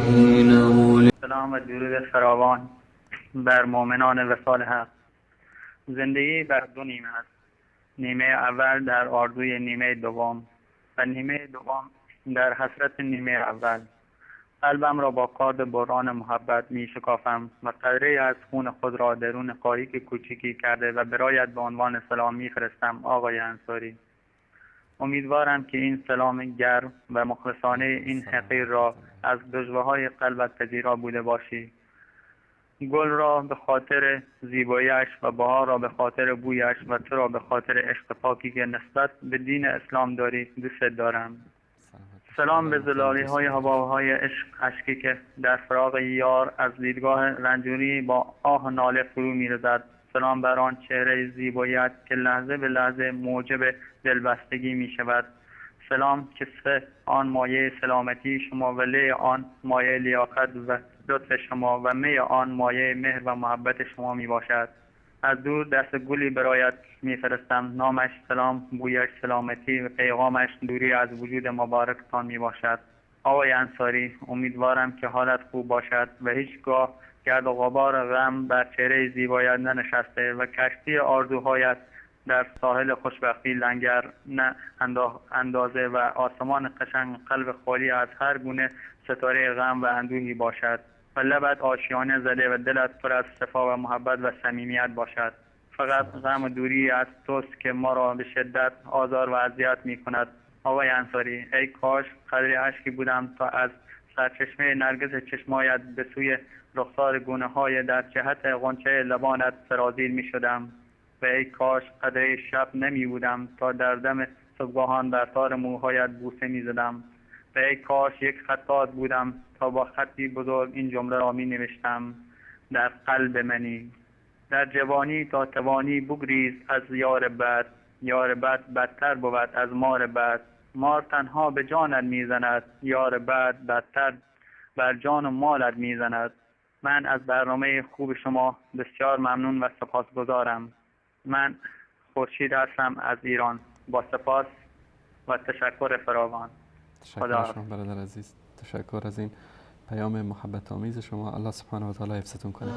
حين سلام و درود فراوان بر مؤمنان وصال حق. زندگی بر دو نیمه است، نیمه اول در آرزوی نیمه دوم و نیمه دوم در حسرت نیمه اول. قلبم را با کارد بران محبت می شکافم و قطره از خون خود را درون قاریک کوچکی کرده و برایت به عنوان سلام می فرستم. آقای انصاری، امیدوارم که این سلام گرم و مخلصانه این حقیر را از دژوه‌های قلبت پذیرا بوده باشی. گل را به خاطر زیباییش و بهار را به خاطر بویش و تو را به خاطر عشق پاکی که نسبت به دین اسلام داری دوست دارم. سلام به زلالی های حبابهای عشق اشکی که در فراق یار از دیدگاه رنجوری با آه و ناله فرو می‌ریزد. سلام بر آن چهره زیبایت که لحظه به لحظه موجب دلبستگی می شود. سلام که سه آن مایه سلامتی شما و لی آن مایه لیاقت و لطف شما و می آن مایه مهر و محبت شما می باشد. از دور دست گلی برایت می فرستم، نامش سلام، بویش سلامتی و پیغامش دوری از وجود مبارکتان می باشد. آقای انصاری، امیدوارم که حالت خوب باشد و هیچگاه گرد و غبار غم بر چهره زیبایت ننشسته و کشتی آرزوهایت در ساحل خوشبختی لنگر نه اندازه و آسمان قشنگ قلب خالی از هر گونه ستاره غم و اندوهی باشد و لبت آشیانه زده و دلت پر از صفا و محبت و صمیمیت باشد. فقط غم و دوری از توست که ما را به شدت آزار و اذیت می کند. آقای انصاری، ای کاش قدر اشکی بودم تا از سرچشمه نرگس چشمایت به سوی رخسار گونه های در جهت غنچه لبانت سرازیر می شدم و ای کاش قدر شب نمی بودم تا در دم صبحگاهان بر تار موهایت بوسه می زدم و ای کاش یک خطاط بودم تا با خطی بزرگ این جمله را می نوشتم: در قلب منی. در جوانی تا توانی بگریز از یار بد، یار بد بدتر بود از مار بد. مار تنها به جانت میزند، یار بد بدتر بر جان و مالت میزند. من از برنامه خوب شما بسیار ممنون و سپاسگزارم. من خورشید هستم از ایران. با سپاس و تشکر فراوان. تشکر از شما برادر عزیز، تشکر از این پیام محبت آمیز شما. الله سبحانه و تعالی حفظتون کنه.